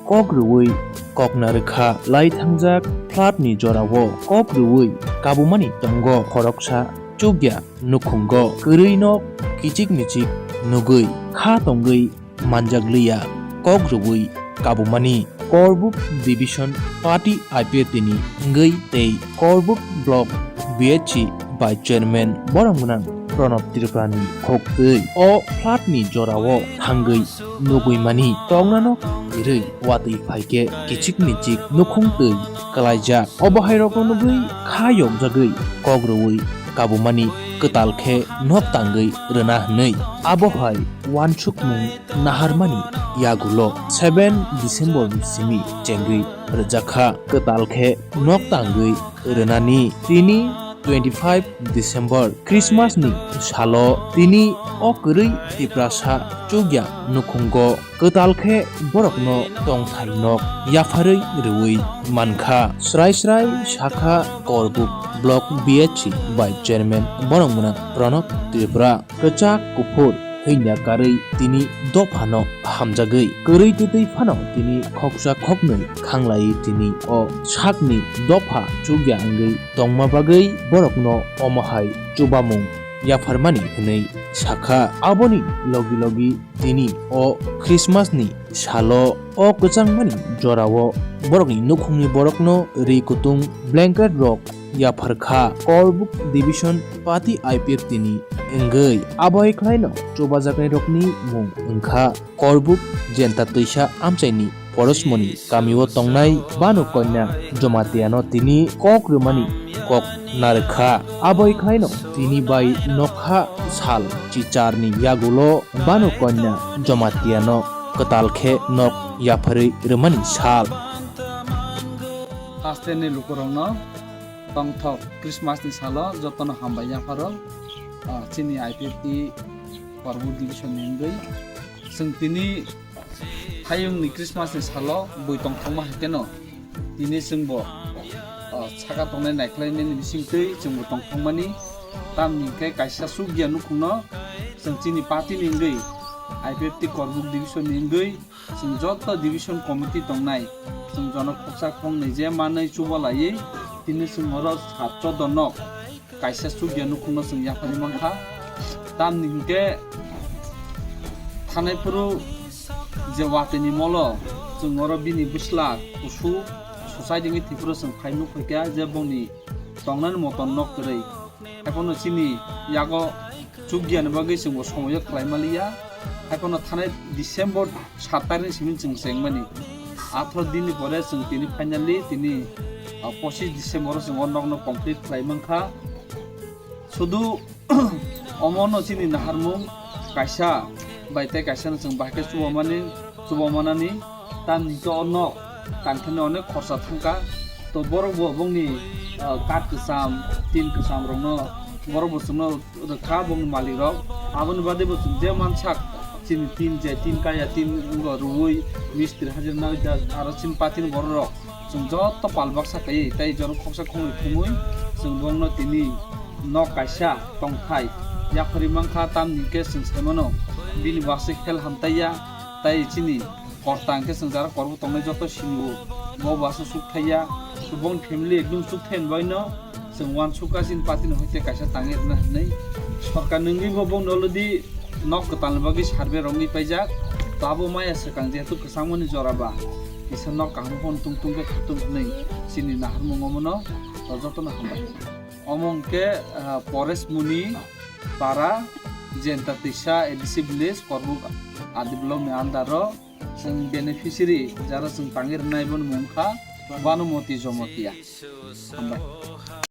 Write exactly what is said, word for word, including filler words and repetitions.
kok rwui kokna rwkha. Lai thangjak flat ni jorao kok rwui kabumani tongo khoroksa chukya nukhungo kwrwi nok kichik michik nugwi kha tongwi manjak liya kok rwui kabumani. Korbuk Division Party I P F T ni wngwi tei Korbuk Block B H C Vice Chairman borok gwnang Pranab Tripura ni khok twi o flat ni jorao thangwi nugwi mani. Tongnano kwrwi watwi phaikhe kichik michik nukhung twi kwlaijak. Obo hai rokno nugwi kha yokjagwi kok rwui kabumani kwtal khe nok tangwi rwna hwnwi abo hai wansukmung naharmani yagulo seven December ni simi chengwi rwjakha. Kwtal khe nok tangwi rwnani tini twenty-five December Christmas ni salo tini o kwrwi Tiprasa chukya nukhungo kwtal khe borokno tongthai nok yapharwi rwui mankha. Srai srai sakha Korbuk Block B H C Vice Chairman borok mwnang Pranab Tripura. Kwchak kuphur hwnya karwi tini dophano hamjagwi kwrwi twtwi phano tini khoksa khoknwi khanglaiwi tini o sakni dopha chukya wngwi tongma bagwi borokno omo hai chubamung yapharmani hwnwi sakha. Aboni logi logi tini o Christmas ni salo o kwchangmani jorao borokni nukhungni borokno ri kutung blanket rok yapharkha. Korbuk Division Party I P F T ni wngwi abo hai khlaino chubajaknairokni mung wngkha Korbuk Jenta Twisa amchaini Porosmoni kamio tongnai Banu Konya Jomatiano tini kok rwmani kok narwkha. Abo hai khlaino tini bai nokha sal chicharni yagulo Banu Konya Jomatiano kwtal khe nok yapharwi rwmani sal. Hasteni lukurokno tongthok Christmas ni salo jotono hambai yapharo, ah, chini I P F T Korbuk Division ni wngwi. Chwng tini hayungni Christmas ni salo bui tongthokma hai kheno tini chwngbo, ah, saka tongnai naikhlainani bisingtwi chwngbo tongthokmani. Tamni hwnkhe kaisa chukya nukhungno chwng chini party ni wngwi I P F T Korbuk Division ni wngwi chwng joto division committee tongnai, chwng jono khoksa khongnwi je manwi chubalaiwi tini chwng oro sat choddo nok kaisa chukya nukhungno chwng yapharwi mankha. Tamni hwnkhe thanai phuru je watini molo chwng oro bini bwsla kusu suchai ringwi thwiphuru chwng phai nukphaikha je bongni tongnani moton nok kwrwi. Haiphano chini yago chukya ni bagwi chwngbo somoyo khlai maliya. Haiphano thanai December sat tarikni simi chwng chengmani. Atharo dinni pore chwng tini finally tini, ah, pochis December o chwng o nokno complete khlai mankha. Sudu omono chini naharmung kaisa bai tei kaisano chwng bahai khe chubamani, chubamanani. Tamni hwnkhe o nok tangthani onek khorsa thangkha. To borok bo bongni, ah, kath kwcham, tin kwcham rokno borok bo chwngno rwkha bongni malik rok. Aboni bade bo chwng je mansak chini tin je tin kaya tin wngbo rwui mistri hajira nai da aro chini party ni borok rok chwng joto pal baksa kaiwi tei jono khoksa khongwi thumwi chwng bongno tini nok kaisa tongthai yapharwi mankha. Tamni hwnkhe chwng saimano bini bo aswk hel hamtaiya tei chini Kor tang khe chwng jara korbo tongnai joto sinibo bo bo aswk suk thaiya. Bongni family ekdum suk thai hinbaino chwng uansukha chini party ni hoite kaisa tangwi rwna hinwi. Sorkar ni wngwi bo bongni already nok kwtalni bagwi survey rwngwi paijak. To abo maya swkang jehetu kwchangmani jora ba kisa nok kaham phano tong tong khe khatung hinwi chini naharmung omono to jotono hambai. Omo hwnkhe, ah, Paresh Muni para Jenta Tisa A D C village Korbuk Adi block ni under o. Chwng beneficiary jara chwng tangwi rwnai boni mung kha Bhanumati Jamatia. Hambai.